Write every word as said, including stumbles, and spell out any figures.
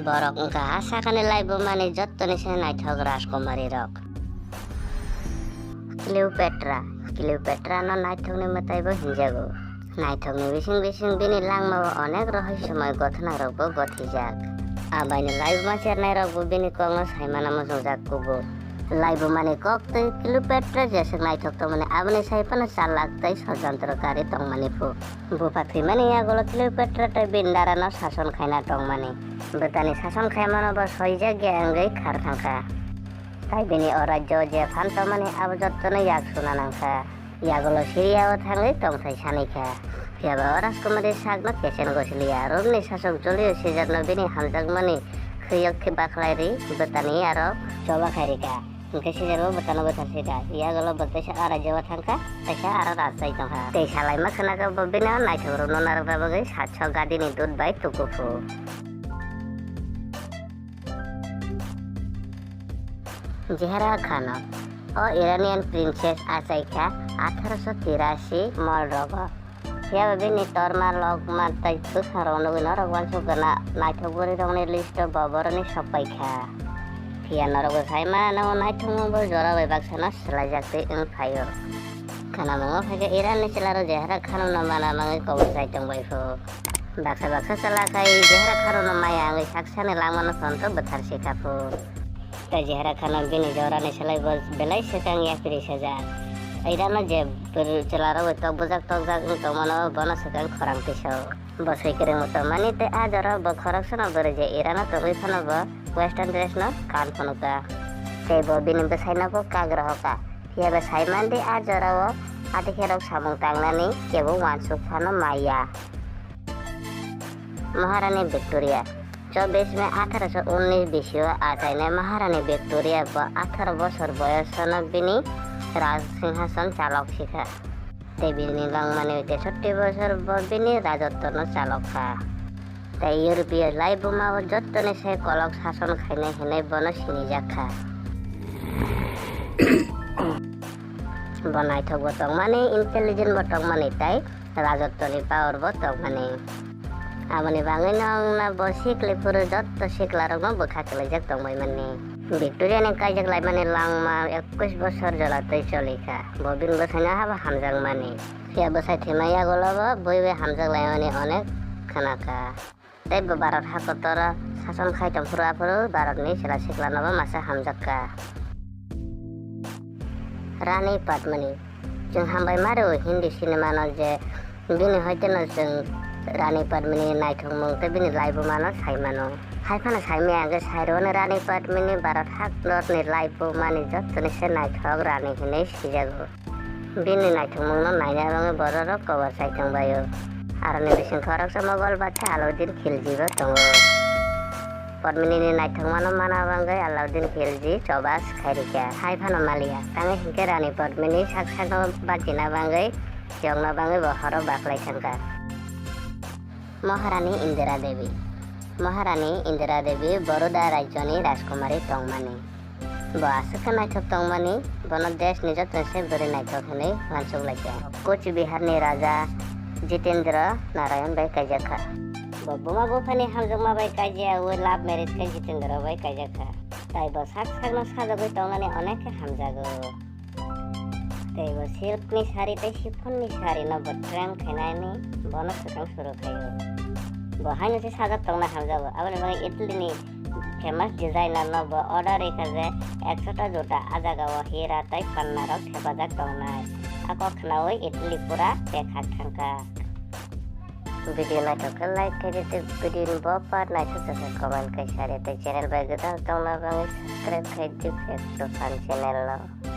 Borok wngkha a sakani laibumani jottoni se naithok rajkumari rok. Cleopatra, Cleopatra no naithokni mwtai bo hinjago. Naithokni bising bising bini langmao onek rohorsomoy gothnarokbo gothijak. Abaini laibuma chernairokbo bini kokno saimano muchungjak kugo. Laibumani kok tei Cleopatra jeswk naithok tongmani aboni sai phano chalak tei sojantrokari tongmani phu. Bupha thwimani yagulo Cleopatra tei bini darano sason khaina tongmani. Bwtani sason khaimano bo soijak ya wngwi khar thangkha. Tai bini o rajyo je phan tongmani abo jottono yak suna nangkha. Yagulo Syria o thangwi tongthai sanikha. Phiyaba o rajkumari sakno kesen gosiliya. Romni sasok Julius Caesar no bini hamjakmani khwiyok khe bakhlai ri bwtani aro choba khai rikha. Hwnkhe Caesar bo bwtano bwthar sikha. Yagulo bo teisa a rajyo o thangkha, teisa aro rajai tongkha. Tei salaima khwnakha bo bini naithok rokno narwkna bagwi satsho gadini dut bai tukuphu. Zehra Khano, o Iranian princess achaikha atharoso tirashi mol rogo. Phiyaba bini torma lokma tei bwskangrok nugwi norok uansuk gana naithok bwrwirokni listo bo boroni sokpaikha. Phiya norokbo saimano naithokmungbo jora bai baksano swlaijak twi wng phaio. Khwnamungo phaikha Iranni chwlarok Zehra Khanono mana mangwi kobor chai tongbaiphu. Baksa baksa chwla khai Zehra Khanono maya wngwi saksani langmano tonto bwthar sikhaphu. Tei Zehra Khano bini jorani slai bo belai swkang yapri sajak. Irano je bwrwi chwlarok bai tok bwjak tokjak wng tongmano bono swkang khorang tisao. Bo swi kwrwngbo tongmani tei a jorao bo khoroksano bwrwi je Irano tongwi phano bo western dress no kan phunukha. Tei bo bini bwsaino bo kak rohorkha. Phiyaba saimandi a jorao atikherok samung tangnani kebo uansuk phano maya. Maharani Victoria. Chobbish May atharoso unnish bisio achainai Maharani Victoria bo atharo bosor boyosono bini raj singhason chalok sikha. Tei bini langmani teisotthi bosor bo bini rajottono chalok kha. Tei European laibuma o jottoni se kolok sason khainai hinwi bono sinijak kha. Bo naithok bo tongmani, intelligent bo tongmani tei rajotwni power bo tongmani. Aboni bagwino wngna bo sikli phuru jotto siklarokno bwkha kwlaijak tongbai mani. Victoria ni kaijak laimani langma ekush bosor jola twi choli kha. Bo bini bwsaino habo hamjakmani. Phiya bwsai thwima yagulo bo bui bai hamjak laimani onek khwna kha. Tei bo Bharat hakotoro sason khai tong phuru aphuru Bharatni chwla siklano bo masa hamjak kha. Rani Padmini. Chwng hambai ma rw Hindi cinema no je bini hoiteno chwng Rani Padmini naithokmung tei bini laibuma no sai mano. Hai phano sai maya hwnkhe sai rwno Rani Padmini Bharat hakorni laibumani jottoni se naithok rani hinwi sijago. Bini naithokmungno naina bagwi bororok kobar chai tongbaio. Aroni bising khoroksa Mogol bacha Alauddin Khilji bo tongo. Padminini naithokmano mana bagwi Alauddin Khilji choba swkhairikha. Hai phano maliya. Tangwi hinkhe Rani Padmini sak sakno bachina bagwi, yokna bagwi bo horo baklai thangkha. Maharani Indira Devi. Maharani Indira Devi Baroda rajyoni rajkumari tongmani. Bo aswk khe naithok tongmani, bono deshni joto se bwrwi naithok hwnwi uansuk laikha. Kuch Biharni raja Jitendra Narayan bai kaijakha. Bo buma buphani hamjakma bai kaijaui love marriage khe Jitendra bai kaijakha. Tai bo sak sakno sajagwi tongnani onek khe hamjago. Tei bo silkni sari tei chiffonni sarino bo trend khainani bono swkang suru khaio. Bo haino se sajak tongna hamjago. Aboni bagwi Italyni famous designerno bo order rikha je ekshota juta a jagao hira tei pannarok thepajak tongnai. A kok khnaui Italy pura bekhak thangkha. Video naithok khe like khaidi tei video ni bo part naithok khe comment khai sadi tei channel bai gwdal tongna bagwi subscribe khaidi Fact to Fun channel no.